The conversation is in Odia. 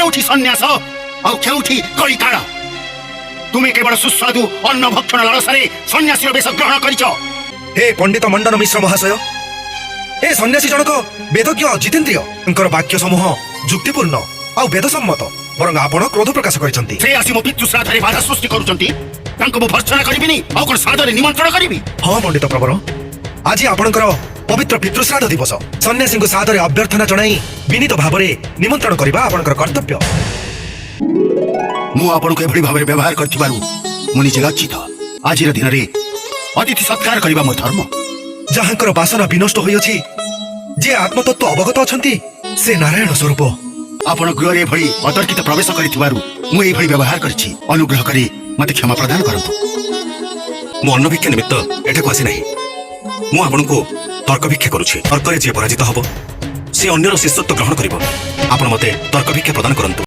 କେଉଁଠି ସନ୍ନ୍ୟାସ ଆଉ କେଉଁଠି କଳିକାଳ। ତୁମେ କେବଳ ସୁସ୍ୱାଦୁ ଅନ୍ନ ଭକ୍ଷଣ ଲାଳସାରେ ସନ୍ନ୍ୟାସୀର ବେଶ ଗ୍ରହଣ କରିଛ। ହେ ପଣ୍ଡିତ ମଣ୍ଡନ ମିଶ୍ର ମହାଶୟ, ଏ ସନ୍ନ୍ୟାସୀ ଜଣକ ବେଦଜ୍ଞ, ଜିତେନ୍ଦ୍ରିୟ। ତାଙ୍କର ବାକ୍ୟ ସମୂହ ଯୁକ୍ତିପୂର୍ଣ୍ଣ ଆଉ ବେଦସମ୍ମତ। ବରଂ ଆପଣ କ୍ରୋଧ ପ୍ରକାଶ କରିଛନ୍ତି। ସେ ଆସି ମୋ ପିତୃଶ୍ରାଦ୍ଧରେ ବାଧା ସୃଷ୍ଟି କରୁଛନ୍ତି। ତାଙ୍କୁ ମୁଁ ଭର୍ତ୍ସନା କରିବିନି, ଆଉ କଣ ସାଦରେ ନିମନ୍ତ୍ରଣ କରିବି? ହଁ ପଣ୍ଡିତ ପ୍ରବର, ଆଜି ଆପଣଙ୍କର ପବିତ୍ର ପିତୃଶ୍ରାଦ୍ଧ ଦିବସ। ସନ୍ନ୍ୟାସୀଙ୍କୁ ସାଦରେ ଅଭ୍ୟର୍ଥନା ଜଣାଇ ବିନୀତ ଭାବରେ ନିମନ୍ତ୍ରଣ କରିବା ଆପଣଙ୍କର କର୍ତ୍ତବ୍ୟ। ମୁଁ ଆପଣଙ୍କୁ ଏଭଳି ଭାବରେ ବ୍ୟବହାର କରିଥିବାରୁ ମୁଁ ନିଜେ ଲଜ୍ଜିତ। ଆଜିର ଦିନରେ ଅତିଥି ସତ୍କାର କରିବା ମୋ ଧର୍ମ। ଯାହାଙ୍କର ବାସନା ବିନଷ୍ଟ ହୋଇଅଛି, ଯିଏ ଆତ୍ମତତ୍ତ୍ୱ ଅବଗତ ଅଛନ୍ତି, ସେ ନାରାୟଣ ସ୍ୱରୂପ। ଆପଣ ଗୃହରେ ଏଭଳି ଅତର୍କିତ ପ୍ରବେଶ କରିଥିବାରୁ ମୁଁ ଏଇଭଳି ବ୍ୟବହାର କରିଛି। ଅନୁଗ୍ରହ କରି ମତେ କ୍ଷମା ପ୍ରଦାନ କରନ୍ତୁ। ମୁଁ ଅନ୍ନ ଭିକ୍ଷା ନିମିତ୍ତ ଏଠାକୁ ଆସିନାହିଁ। ମୁଁ ଆପଣଙ୍କୁ ତର୍କ ଭିକ୍ଷା କରୁଛି। ତର୍କରେ ଯିଏ ପରାଜିତ ହେବ, ସେ ଅନ୍ୟର ଶିଷ୍ୟତ୍ୱ ଗ୍ରହଣ କରିବ। ଆପଣ ମୋତେ ତର୍କ ଭିକ୍ଷା ପ୍ରଦାନ କରନ୍ତୁ।